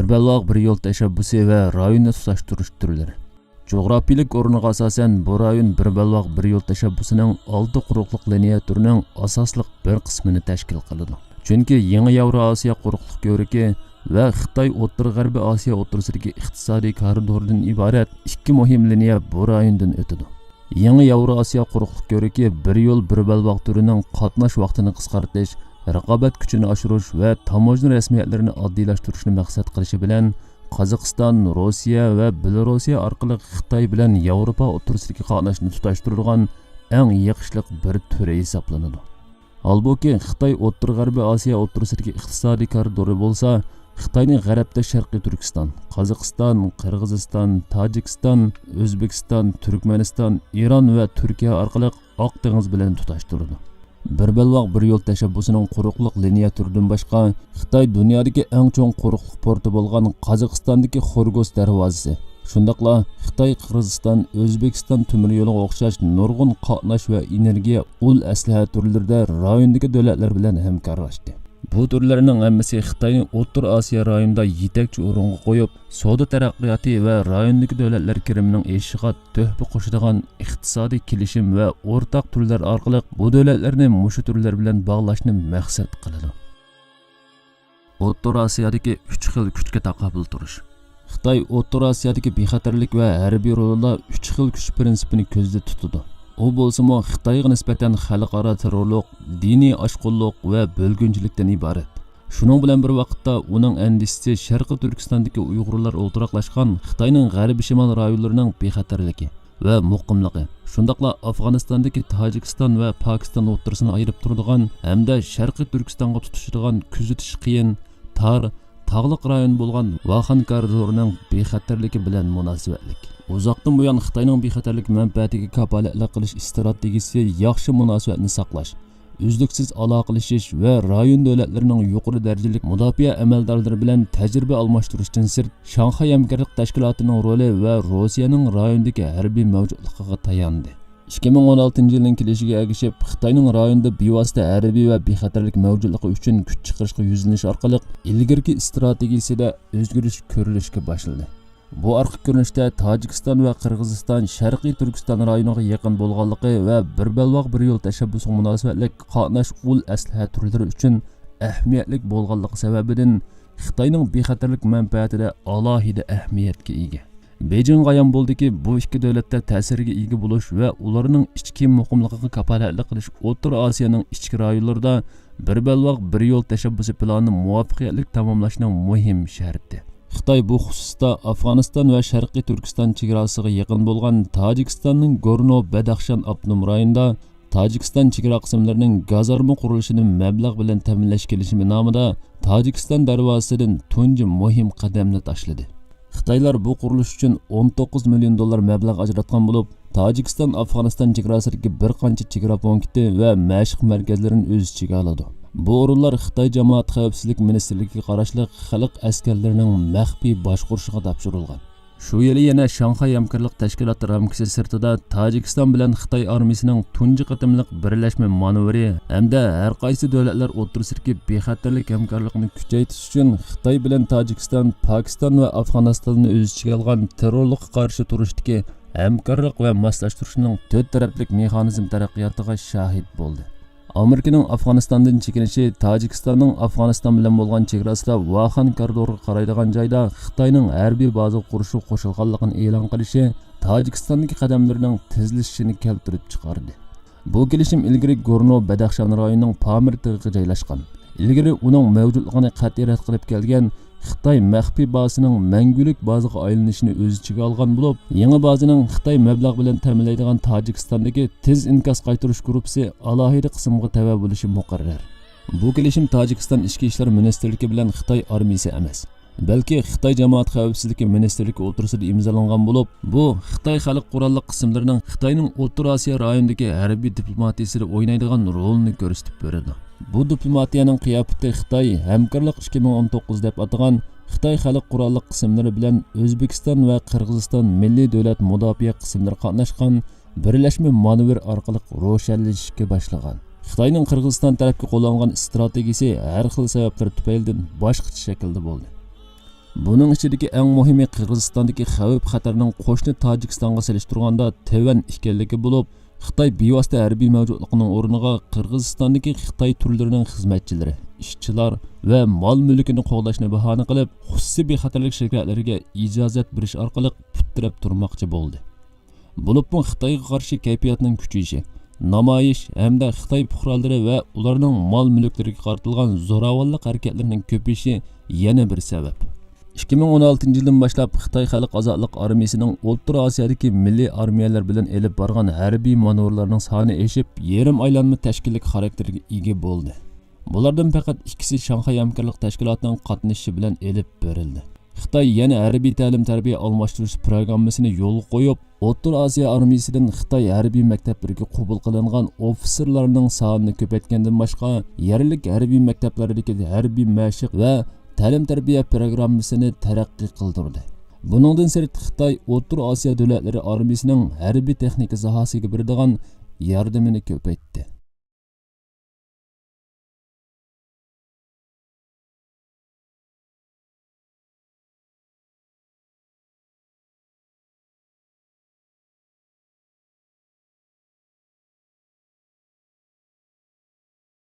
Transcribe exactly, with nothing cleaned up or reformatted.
بەلباغ بىر يول تەشەببۇسى ۋە رايوننى تۇتاشتۇرۇش تۈرلىرى. جۇغراپىيىلىك ئورنىغا ئاساسەن، بۇ رايون بىر بەلباغ بىر يول تەشەببۇسىنىڭ ئالتە قۇرۇقلۇق لىنىيە تۈرىنىڭ ئاساسلىق بىر قىسمىنى تەشكىل قىلىدۇ. چۈنكى يېڭى ياۋرو ئاسىيا قۇرۇقلۇق كۆۋرۈكى ۋە خىتاي ئوتتۇرا غەربىي ئاسىيا ئوتتۇرىسىدىكى ئىقتىسادىي كارىدوردىن ئىبارەت ئىككى مۇھىم لىنىيە بۇ رايوندىن ئۆتىدۇ. يېڭى ياۋرو ئاسىيا قۇرۇقلۇق كۆۋرۈكى بىر يول، بىر بەلباغ تۈرىنىڭ قاتناش ۋاقتىنى قىسقارتىش، رىقابەت كۈچىنى ئاشۇرۇش ۋە تاموژنا رەسمىيەتلىرىنى ئاددىيلاشتۇرۇشنى مەقسەت قىلىشى بىلەن، قازاقىستان، روسىيە ۋە بېلاروسىيە ئارقىلىق خىتاي بىلەن ياۋروپا ئوتتۇرىسىدىكى قاتناشنى تۇتاشتۇرىدىغان ئەڭ يېقىشلىق بىر تۈر ھېسابلىنىدۇ. ھالبۇكى، خىتاي ئوتتۇرا غەربىي ئاسىيا ئوتتۇرىسىدىكى ئىقتىسادىي كارىدورى بولسا، خىتاينى غەربتە شەرقىي تۈركىستان، قازاقىستان، قىرغىزىستان، تاجىكىستان، ئۆزبېكىستان، تۈركمەنىستان، ئىران ۋە تۈركىيە ئارقىلىق ئاق دېڭىز بىلەن تۇتاشتۇرىدۇ. بىر بەلباغ بىر يول تەشەببۇسىنىڭ قۇرۇقلۇق لىنىيە تۈرىدىن باشقا، خىتاي دۇنيادىكى ئەڭ چوڭ قۇرۇقلۇق پورتى بولغان قازاقىستاندىكى خورگوس دەرۋازىسى، شۇنداقلا خىتاي، قىرغىزىستان، ئۆزبېكىستان تۆمۈر يولىغا ئوخشاش نۇرغۇن قاتناش ۋە ئېنېرگىيە، ئۇل ئەسلىھە تۈرلىرىدە رايوندىكى دۆلەتلەر بىلەن ھەمكارلاشتى. بۇ تۈرلەرنىڭ ھەممىسى خىتاينى ئوتتۇرا ئاسىيا رايونىدا يېتەكچى ئورۇنغا قويۇپ، سودا تەرەققىياتى ۋە رايوندىكى دۆلەتلەر كىرىمىنىڭ ئېشىشىغا تۆھپە قوشىدىغان ئىقتىسادىي كېلىشىم ۋە ئورتاق تۈرلەر ئارقىلىق بۇ دۆلەتلەرنى مۇشۇ تۈرلەر بىلەن باغلاشنى مەقسەت قىلىدۇ. ئوتتۇرا ئاسىيادىكى ئۈچ خىل كۈچكە تاقابىل تۇرۇش. خىتاي ئوتتۇرا ئاسىيادىكى بىخەتەرلىك ۋە ھەربىي رولىدا ئۈچ خىل كۈچ پىرىنسىپىنى كۆزدە تۇتىدۇ. ئۇ بولسىمۇ خىتايغا نىسبەتەن خەلقئارا تېررورلۇق، دىنىي ئاشقۇنلۇق ۋە بۆلگۈنچىلىكتىن ئىبارەت. شۇنىڭ بىلەن بىر ۋاقىتتا، ئۇنىڭ ئەندىشىسى شەرقىي تۈركىستاندىكى ئۇيغۇرلار ئولتۇراقلاشقان خىتاينىڭ غەربىي شىمال رايونلىرىنىڭ بىخەتەرلىكى ۋە مۇقىملىقى، شۇنداقلا ئافغانىستاندىكى تاجىكىستان ۋە پاكىستان ئوتتۇرىسىنى ئايرىپ تۇرىدىغان ھەمدە شەرقىي تۈركىستانغا تۇتىشىدىغان كۆزىتىش قىيىن، تار، تاغلىق رايون بولغان ۋاخان كارىدورىنىڭ بىخەتەرلىكى بىلەن مۇناسىۋەتلىك. ئۇزاقتىن بۇيان خىتاينىڭ بىخەتەرلىك مەنپەئەتىگە كاپالەتلىك قىلىش ئىستراتېگىيىسى ياخشى مۇناسىۋەتنى ساقلاش، ئۈزلۈكسىز ئالاقىلىشىش ۋە رايون دۆلەتلىرىنىڭ يۇقىرى دەرىجىلىك مۇداپىئە ئەمەلدارلىرى بىلەن تەجرىبە ئالماشتۇرۇشتىن سىرت، شاڭخەي ھەمكارلىق تەشكىلاتىنىڭ رولى ۋە روسىيەنىڭ رايوندىكى ھەربىي مەۋجۇتلۇقىغا تاياندى. ئىككى مىڭ ئون ئالتىنچى يىلنىڭ كېلىشىگە ئەگىشىپ، خىتاينىڭ رايوندا بىۋاسىتە ھەربىي ۋە بىخەتەرلىك مەۋجۇتلۇقى ئۈچۈن كۈچ چىقىرىشقا يۈزلىنىش ئارقىلىق ئىلگىرىكى ئىستراتېگىيىسىدە ئۆزگىرىش كۆرۈلۈشكە باشلىدى. بۇ ئارقا كۆرۈنۈشتە تاجىكىستان ۋە قىرغىزىستان شەرقىي تۈركىستان رايونىغا يېقىن بولغانلىقى ۋە بىر بەلباغ بىر يول تەشەببۇسىغا مۇناسىۋەتلىك قاتناش ئۇل ئەسلىھە تۈرلىرى ئۈچۈن ئەھمىيەتلىك بولغانلىقى سەۋەبىدىن، خىتاينىڭ بىخەتەرلىك مەنپەئەتىدە ئالاھىدە ئەھمىيەتكە ئىگە. بېيجىڭغا ئايان بولدىكى، بۇ ئىككى دۆلەتتە تەسىرگە ئىگە بولۇش ۋە ئۇلارنىڭ ئىچكى مۇقىملىقىغا كاپالەتلىك قىلىش ئوتتۇرا ئاسىيانىڭ ئىچكى رايونلىرىدا بىر بەلباغ بىر يول تەشەببۇسى پىلانىنى مۇۋەپپەقىيەتلىك تاماملاشنىڭ مۇھىم شەرتى. خىتاي بۇ خۇسۇستا ئافغانىستان ۋە شەرقىي تۈركىستان چېگراسىغا يېقىن بولغان تاجىكىستاننىڭ گورنو بەدەخشان ئاپتونوم رايونىدا تاجىكىستان چېگرا قىسىملىرىنىڭ گازارما قۇرۇلۇشىنى مەبلەغ بىلەن تەمىنلەش كېلىشىمى نامىدا تاجىكىستان دەرۋازىسىدىن تۇنجى مۇھىم قەدەمنى تاشلىدى. خىتايلار بۇ قۇرۇلۇش ئۈچۈن ئون توققۇز مىليون دوللار مەبلەغ ئاجراتقان بولۇپ، تاجىكىستان ئافغانىستان چېگراسىدىكى بىر قانچە چېگرا پونكىتى ۋە مەشىق مەركەزلىرىنى ئۆز ئىچىگە ئالىدۇ. بۇ ئورۇنلار خىتاي جامائەت خەۋپسىزلىك مىنىستىرلىكىگە قاراشلىق خەلق ئەسكەرلىرىنىڭ مەخپىي باشقۇرۇشىغا تاپشۇرۇلغان. شۇ يىلى يەنە شاڭخەي ھەمكارلىق تەشكىلاتى رامكىسى سىرتىدا تاجىكىستان بىلەن خىتاي ئارمىيىسىنىڭ تۇنجى قېتىملىق بىرلەشمە مانېۋىرى ھەمدە ھەر قايسى دۆلەتلەر ئوتتۇرىسىدىكى بىخەتەرلىك ھەمكارلىقىنى كۈچەيتىش ئۈچۈن خىتاي بىلەن تاجىكىستان، پاكىستان ۋە ئافغانىستاننى ئۆز ئىچىگە ئالغان تېررورلۇققا قارشى تۇرۇشتىكى ھەمكارلىق ۋە ماسلاشتۇرۇشنىڭ تۆت تەرەپلىك مېخانىزم تەرەققىياتىغا شاھىت بولدى. ئامېرىكىنىڭ ئافغانىستاندىن چېكىنىشى تاجىكىستاننىڭ ئافغانىستان بىلەن بولغان چېگراسىدا ۋاخان كارىدورىغا قارايدىغان جايدا خىتاينىڭ ھەربىي بازا قۇرۇشىغا قوشۇلغانلىقىنى ئېلان قىلىشى تاجىكىستاندىكى قەدەملىرىنىڭ تېزلىشىشىنى كەلتۈرۈپ چىقاردى. بۇ كېلىشىم ئىلگىرى گورنو بەدەخشان رايونىنىڭ پامىر تېغىغا جايلاشقان، ئىلگىرى ئۇنىڭ مەۋجۇتلۇقىنى قەتئىي رەت قىلىپ كەلگەن خىتاي مەخپىي بازىسىنىڭ مەڭگۈلۈك بازىغا ئايلىنىشىنى ئۆز ئىچىگە ئالغان بولۇپ، يېڭى بازىنىڭ خىتاي مەبلەغ بىلەن تەمىنلەيدىغان تاجىكىستاندىكى تېز ئىنكاس قايتۇرۇش گۇرۇپپىسى ئالاھىدە قىسىمغا تەۋە بولۇشى مۇقەررەر. بۇ كېلىشىم تاجىكىستان ئىچكى ئىشلار مىنىستىرلىكى بىلەن خىتاي ئارمىيىسى ئەمەس، بەلكى خىتاي جامائەت خەۋپسىزلىكى مىنىستىرلىكى ئوتتۇرىسىدا ئىمزالانغان بولۇپ، بۇ خىتاي خەلق قوراللىق قىسىملىرىنىڭ خىتاينىڭ ئوتتۇرا ئاسىيا رايونىدىكى ھەربىي دىپلوماتىيىسىدە ئوينايدىغان رولىنى كۆرسىتىپ بېرىدۇ. بۇ دىپلوماتىيەنىڭ قىياپىتى خىتاي ھەمكارلىق ئىككى مىڭ ئون توققۇز دەپ ئاتىغان خىتاي خەلق قوراللىق قىسىملىرى بىلەن ئۆزبېكىستان ۋە قىرغىزىستان مىللىي دۆلەت مۇداپىئە قىسىملىرى قاتناشقان بىرلەشمە مانېۋىر ئارقىلىق روشەنلىشىشكە باشلىغان. خىتاينىڭ قىرغىزىستان تەرەپكە قوللانغان ئىستراتېگىيىسى ھەر خىل سەۋەبلەر تۈپەيلىدىن باشقىچە شەكىلدە بولدى. بۇنىڭ ئىچىدىكى ئەڭ مۇھىمى قىرغىزىستاندىكى خەۋپ خەتەرنىڭ قوشنا تاجىكىستانغا سېلىشتۇرغاندا تۆۋەن ئىكەنلىكى بولۇپ، خىتاي بىۋاسىتە ھەربىي مەۋجۇتلۇقىنىڭ ئورنىغا قىرغىزىستاندىكى خىتاي تۈرلىرىنىڭ خىزمەتچىلىرى، ئىشچىلار ۋە مال مۈلكىنى قوغداشنى باھانە قىلىپ، خۇسۇسىي بىخەتەرلىك شىركەتلىرىگە ئىجازەت بېرىش ئارقىلىق پۇت تىرەپ تۇرماقچى بولدى. بولۇپمۇ خىتايغا قارشى كەيپىياتنىڭ كۈچىيىشى، نامايىش ھەمدە خىتاي پۇقرالىرى ۋە ئۇلارنىڭ مال مۈلۈكلىرىگە قارىتىلغان زوراۋانلىق ھەرىكەتلىرىنىڭ كۆپىيىشى يەنە بىر سەۋەب. ئىككى مىڭ ئون ئالتىنچى يىلدىن باشلاپ خىتاي خەلق ئازادلىق ئارمىيىسىنىڭ ئوتتۇرا ئاسىيادىكى مىللىي ئارمىيەلەر بىلەن ئېلىپ بارغان ھەربىي مانېۋىرلارنىڭ سانى ئېشىپ، يېرىم ئايلانما تەشكىللىك خاراكتېرگە ئىگە بولدى. بۇلاردىن پەقەت ئىككىسى شاڭخەي ھەمكارلىق تەشكىلاتىنىڭ قاتنىشىشى بىلەن ئېلىپ بېرىلدى. خىتاي يەنە ھەربىي تەلىم-تەربىيە ئالماشتۇرۇش پىروگراممىسىنى يولغا قويۇپ، ئوتتۇرا ئاسىيا ئارمىيىسىدىن خىتاي ھەربىي مەكتەپلىرىگە قوبۇل قىلىنغان ئوفىتسېرلارنىڭ سانىنى كۆپەيتكەندىن باشقا، يەرلىك ھەربىي مەكتەپلەردىكى ھەربىي مەشىق ۋە تەلىم-تەربىيە پىروگراممىسىنى تەرەققىي قىلدۇردى. بۇنىڭدىن سىرت، خىتاي ئوتتۇرا ئاسىيا دۆلەتلىرى ئارمىيىسىنىڭ ھەربىي تېخنىكا ساھەسىگە بېرىدىغان ياردىمىنى كۆپەيتتى.